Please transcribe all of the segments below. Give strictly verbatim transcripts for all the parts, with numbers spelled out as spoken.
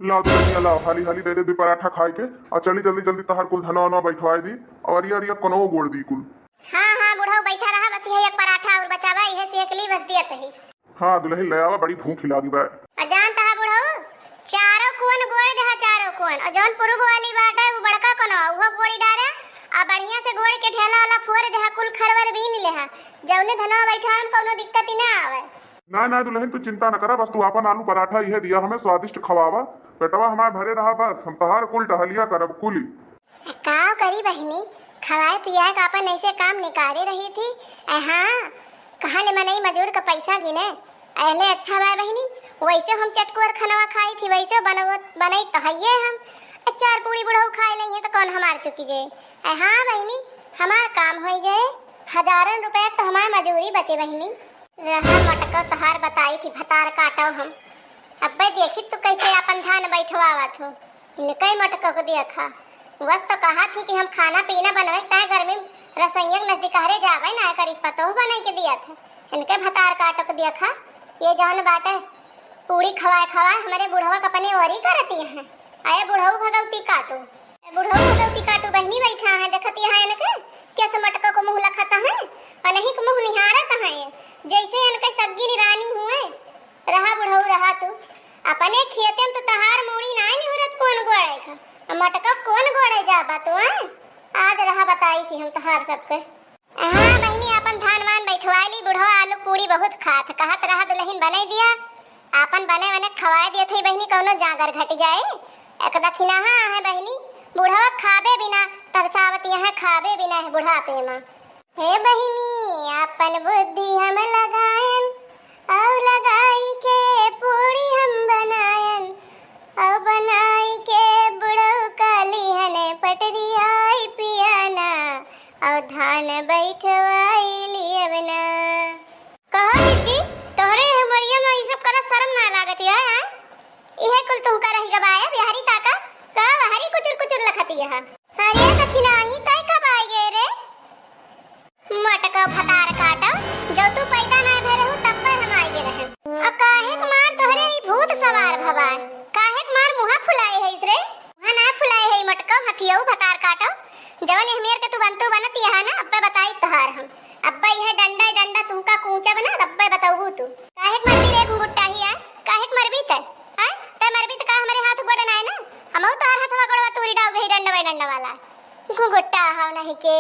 लाओ दुलहिनिया, लाओ, हाली हाली दे दे दुइ पराठा खाए के, अउर चली जल्दी जल्दी तहार कुल धनवा वनवा बैठवाए दी, अउर अरिया अरिया कनवा गोड़ दी कुल। हाँ, हाँ, बुढ़ऊ बैठा रहा, बस इहे एक पराठा अउर बचा बा, इहे सेक ली, बस दियत ही। हाँ दुलहिन, ले आवा, बड़ी भूख लागी बा। अ जानत हा बुढ़ऊ, चारों कोन गोड़ देहा, चारों कोन, अउर जौन पुरुब वाली बाटे, उ बड़का कनवा, उहो गोड़ी डारे, अ बढ़िया से गोड़ के ढेला वाला फोर देहा, कुल खरवर बीन लेहा, जौने धनवा बैठा हम कौनो दिक्कत ही ना आवे। ना, ना दुलहिन, तू चिंता न करा, बस तू आपन आलू पराठा इहे दिया हमें, स्वादिष्ट खवावा, पेटवा हमार भरे रहा, बस हम तहार कुल टहलिया करब कुली। काव करी बहिनी, खवाए पियाए का आपन ऐसे काम निकारे रही थी। ऐ हाँ, कहाँ ले मनई मजूर का पैसा गिने? ऐले अच्छा बा बहिनी, वैसे हम चटकुअर खनवा खाई थी, वैसे बनवत, बनई तो हइये हम। ऐ चार पूड़ी बुढ़ऊ खाए लइहे तो कौन हमार चुकी जे। ऐ हाँ बहिनी, हमार काम होई जे, हजारन रुपया तो हमार मजूरी बचे बहिनी। रहा मटको तोहार बताई थी भतार काटो हम। अब्बे देखी तू कैसे आपन धान बैठवावत हो। इनके मटको को देखा। बस तो कहा थी कि हम खाना पीना बनवे ताय गर्मी में रसोइया के नजदीक हरे जावे ना करी पतोह बनाई के दिया थे। इनके भतार काटो को देखा। ये जौन बाटे पूरी खवाए खवाए हमरे बुढ़वा के अपने ओरी करती हैं। आए बुढ़ऊ भगवती काटू। बुढ़ऊ भगवती काटू बहिनी बैठा है, देखत यहाँ इनके, कैसे मटका को मुँह लखत है, पनही को मुँह निहारत है, जैसे इनके सग्गी रानी हुए। रहा बुढ़ऊ रहा तू, अपने खेते में तो तहार मूड़ी नाय निहुरत कौन गोड़े का, आ मटका कौन गोड़े जाबा तू, हैं? आज रहा बताई थी हम तहार सबके। हाँ बहिनी, आपन धान वान बैठवाई ली, बुढ़वा आलू पूरी बहुत खात, कहत रहा दुलहिन बनाई दिया, आपन बने बने खवाए दिया थई बहिनी, कौनो जागर घट जाए। एक दखिनाहा है बहिनी, बुढ़वा खाबे बिना तरसावत यहाँ, खाबे बिना है बुढ़ापे में। हे बहिनी, आपन बुद्धि हम लगायन, औ लगाई के पूरी हम बनायन, औ बनाई के बुढ़ऊ काली हने पटरी आई पियाना, औ धान बैठवाई लियब ना। कहो दीदी, तोहरे हमरिया में ई सब करत शर्म ना लागत है, हैं? इहे कुल तुहका रहि गबाय, बिहारी ताका, का हरी कुचुर कुचुर लखती है। अरे दखिनाही, तै कब आइ गए रे? मटको भतार काटो, जो तू पैदा ना भरे हो, तब पर हम आइ गए रहे। अब काहे के मार तोहरे ई भूत सवार भवार, काहे के मार मुँहा फुलाए है इसरे? मुँहा ना फुलाए है मटको, हथियऊ भतार काटो, जवन यह मेर के तू बनतू बनत यहाँ ना, अब्बे बताई तोहार हम। अब्बे यह डंडा डंडा तुमका कूचब ना, अब्बे बताऊ तू। काहे के मरबी रे घुंघुट्टा ही आय? काहे के मरबी तै? आय? तै मरबी त का हमरे हाथ गोड़ ना आय ना? हमहू तोहार हथवा गोड़वा तूरी डाउ गई डंडा डंडा वाला। घुंघुट्टा हव नहीं के।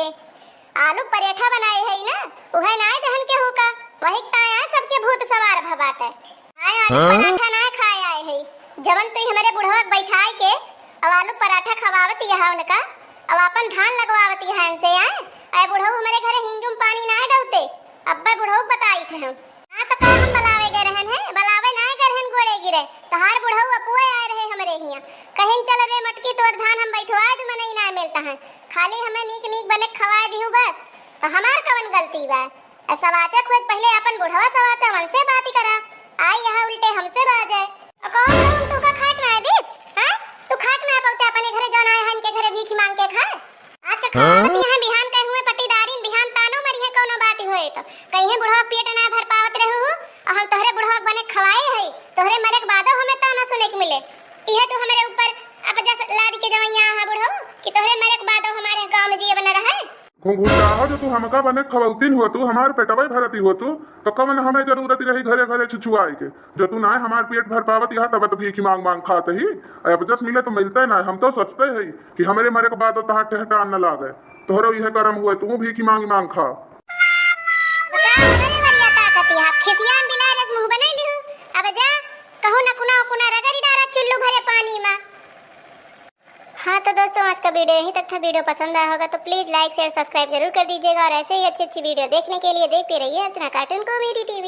आलू परेठा बनाए है ना? उहे ना आय दहन के हुका। वही ताय आय सबके भूत सवार भबाटे। आय आलू हाँ? पराठा ना खाए आए है, जवन तू हमरे बुढ़वा के बैठाए के अब आलू पराठा खवावत यहाँ उनका, अब आपन धान लगवावत यहाँ इनसे आए। आए बुढ़ऊ हमरे घरे हिंगुम पानी ना डलते, अब्बे बुढ़ऊ बताई थे हम। हाँ तो का हम बलावे गए रहन है, बलावे ना गए रहन गोड़े गिरे, तोहार बुढ़ऊ अपुए आए रहे हमरे हियाँ, कहिन चल रे मटकी तोर धान हम बैठवा दू मनई ना मिलता है, खाली हमें नीक नीक बने खवाए दिहू बस, तो हमार कवन गलती बा? ए, सवाचा खुद पहिले आपन बुढ़वा सवाचा, उनसे बात करा। आई यहाँ उल्टे हमसे बाजे। अ, कहो तो हम तुका खाए के ना दीत, हैं? तू खाए के ना पौते अपने घरे जौन आए हैं इनके घरे भीख मांग के खाए। आज का हाँ? खावत यहाँ बिहान के हुए पट्टीदारी, बिहान तानो मरी है कौनो बात होए तो। कहीं बुढ़वा पेट ना भर पावत रहू हो, और हम तोहरे बुढ़वा के बने खवाए है, तोहरे मरे के बादो हमें ताना सुने के मिले। इहे तू हमरे ऊपर अब जस लाद के जवैया है बुढ़ऊ, कि तोहरे मरे के बादो हमारे गाँव में जिए बना रहे। घुंघुटा हो, जो तू हमका बने खवलतीन हो, तू हमार पेटवा भरती हो तू, तो कवन हमें जरूरत रही घरे घरे छुछुआए के? जो तू नाय हमार पेट भर पावत यहाँ, तब तो भीख मांग मांग खात ही। अब जस मिले तो मिलते ना, हम तो सोचते ही कि हमरे मरे के बाद तहार ठेहटान न लागे। तोहरो यह करम हुए, तू भीख मांग मांग खा। बताओ, हमरे मरिया ताकत यहाँ खिसियान बिलार जस मुंह बनैली हूँ। अब जा, कहूँ न कुना कुना रगड़ी डारा चुल्लू भरे पानी मा। हाँ तो दोस्तों, आज का video यहीं तक था। Video पसंद आया होगा तो please like, share, subscribe जरूर कर दीजिएगा और ऐसे ही अच्छी अच्छी video देखने के लिए देखते रहिए अर्चना Cartoon Comedy TV।